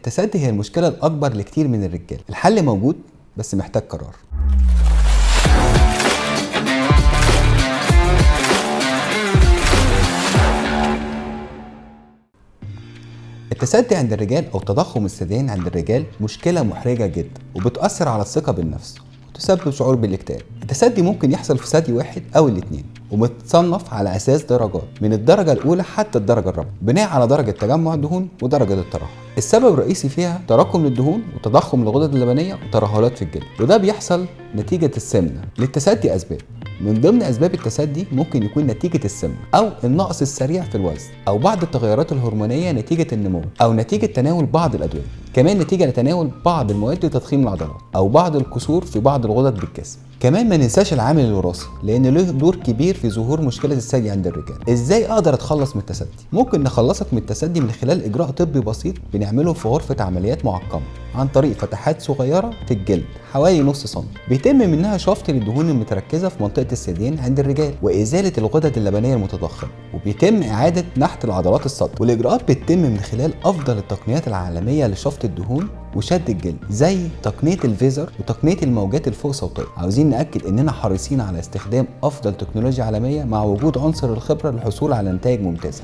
التثدي هي المشكلة الأكبر لكتير من الرجال. الحل موجود بس محتاج قرار. التثدي عند الرجال أو تضخم الثديين عند الرجال مشكلة محرجة جدا، وبتأثر على الثقة بالنفس وتسبب شعور بالاكتئاب. التثدي ممكن يحصل في ثدي واحد أو الاثنين، ومتصنف على أساس درجات من الدرجة الأولى حتى الدرجة الرابعة، بناء على درجة تجمع الدهون ودرجة الترهل. السبب الرئيسي فيها تراكم للدهون وتضخم الغدد اللبنية وترهلات في الجلد، وده بيحصل نتيجة السمنة. للتثدي أسباب، من ضمن أسباب التثدي ممكن يكون نتيجة السمنة أو النقص السريع في الوزن أو بعض التغيرات الهرمونية نتيجة النمو أو نتيجة تناول بعض الأدوية، كمان نتيجة لتناول بعض المواد لتضخيم العضلات أو بعض الكسور في بعض الغدد بالجسم. كمان ما ننساش العامل الوراثي لأن له دور كبير في ظهور مشكلة الثدي عند الرجال. إزاي أقدر أتخلص من التثدي؟ ممكن نخلصك من التثدي من خلال إجراء طبي بسيط بنعمله في غرفة عمليات معقمة عن طريق فتحات صغيرة في الجلد حوالي نص سم، بيتم منها شفط للدهون المتركزة في منطقة الثديين عند الرجال وإزالة الغدد اللبنية المتضخمة، وبيتم إعادة نحت العضلات الصدر. والإجراءات بتتم من خلال أفضل التقنيات العالمية لشفط الدهون وشد الجلد زي تقنية الفيزر وتقنية الموجات الفوق صوتية. عاوزين نأكد إننا حريصين على استخدام أفضل تكنولوجيا عالمية مع وجود عنصر الخبرة للحصول على نتائج ممتازة.